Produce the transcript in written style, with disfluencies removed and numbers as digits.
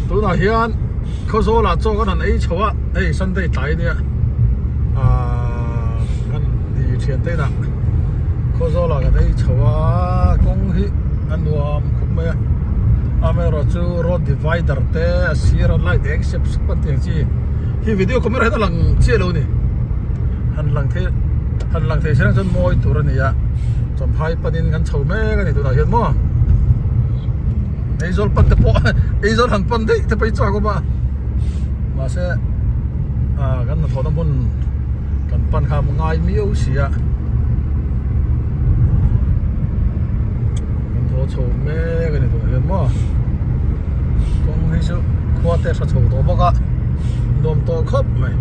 Tunah hian Khawzawlah chaw kan han ei chho a, hei Sunday tlai ania aaa kan ti thian te inah Khawzawlah kan ei chho a, kawng hi a nuam khawp mai a, amaherawhchu road divider te a sir a light eng sep sep an tih ang chi hi video camera hian a lang chiah lo a ni, han lang thei han lang thei se chuan mawi tur a ni a, Champhai panin kan chho mek a ni tunah hian maw. Aizawl pan te pawh Aizawl han pan daih te pawh hi chak awm a mahse ah kan hnathawhna hmun kan pan kha ngai miau si a kan thaw chho mek a ni tunah hian maw kawng hi chu khua te a hra chho tawh bawk a nuam tawh khawp mai.